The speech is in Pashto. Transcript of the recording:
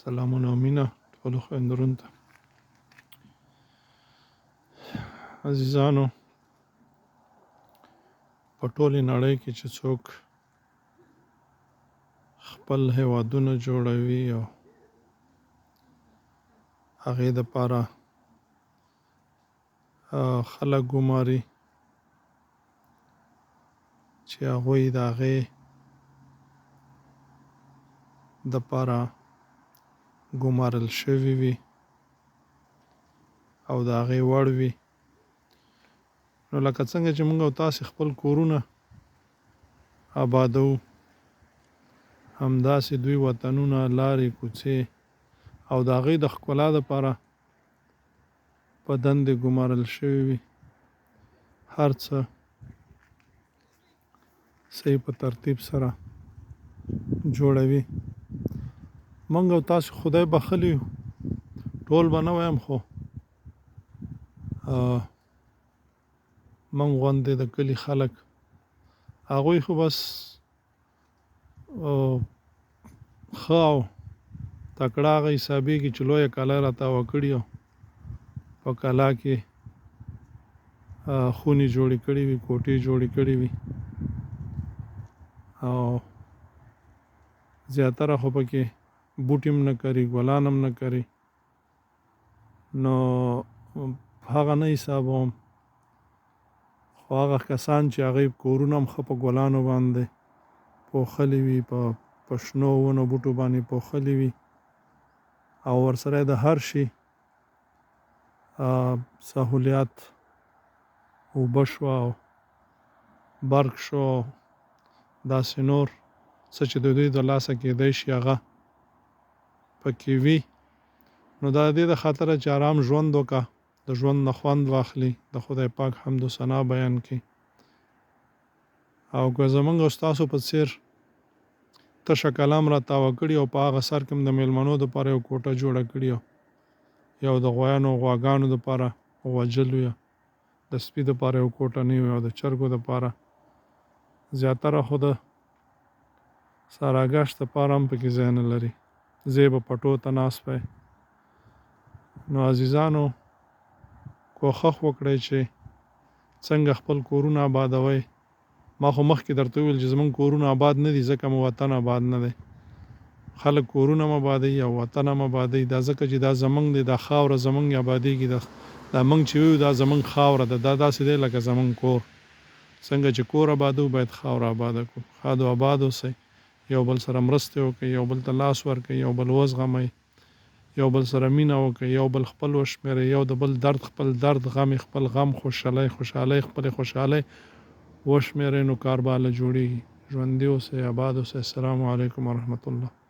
سلامونه او مینه ټولو خویندو ورونو ته. عزیزانو، په ټولې نړۍ کې چې څوک خپل هیوادونه جوړوي او هغې دپاره خلک ګماري چې هغوی د هغې دپاره ګمارل شوي وي او د هغې وړ وي، نو لکه څنګه چې موږ او تاسې خپل کورونه آبادوو، همداسې دوی وطنونه، لارې، کوڅې او د هغوی د ښکلا دپاره په دندې ګمارل شوي وي. هر څه صحیح په ترتیب سره جوړوي. موږ او تاسو خدای بخښلي یو، ټول به نه وایم، خو موږ غوندې د کلي خلک، هغوی خو بس ښه او تکړه هغه حسابېږي چې لویه کلا راتاوه کړي او په کلا کې خونې جوړې کړې وي، کوټې جوړې کړې وي، او زیاتره خو پکې بوټي هم نه کري، ګلان هم نه کري، نو هغه نه حسابوم. خو هغه کسان چې هغوی کورونه هم ښه په ګلانو باندې پوښلي وي، په شنو ونو بوټو باندې پوښلي وي، او ورسره د هر شي سهولیات، اوبه شوه او برق شو او داسې نور څه چې د دوی د لاسه کېدای شي هغه پکې وي، نو دا د دې د خاطره چې ارام ژوند وکړه، د ژوند نه خوند واخلي، د خدای پاک حمد و ثنا بیان کړي. او که زمونږ او ستاسو په څیر تشه کلام را تاوه کړي او په هغه سر کې هم د میلمنو دپاره یو کوټه جوړه کړي او یو د غویانو او غواګانو دپاره غوجل وي، د سپي دپاره یو کوټه نه وي او د چرګو دپاره، زیاتره خو د ساراګشت دپاره هم پکې ځای نه لري، ځای به پټو ته ناست وی. نو عزیزانو، کوښښ وکړئ چې څنګه خپل کورونه آبادوئ. ما خو مخکې درته وویل چې زمونږ کورونه آباد نه دي، ځکه مو وطن آباد نه دی. خلک کورونه هم آبادوي او وطن هم آبادوي، دا ځکه چې دا زمونږ دی، دا خاوره زمونږ آبادیږي. دا مونږ چې ویو دا زمونږ خاوره ده، دا داسې دی لکه زمونږ کور. څنګه چې کور آبادوو، باید خاوره آباده کړو. ښاد او آباد اوسئ، یو بل سره مرستې وکړئ، یو بل ته لاس ورکړئ، یو بل وزغمئ، یو بل سره مینه وکړئ، یو بل خپل وشمېرئ، یو د بل درد خپل درد، غم یې خپل غم، خوشحالۍ خوشحالۍ خپلې خوشحالۍ وشمېرئ، نو کار به هله جوړېږي. ژوندي اوسئ، آباد اوسئ. السلام علیکم ورحمة الله.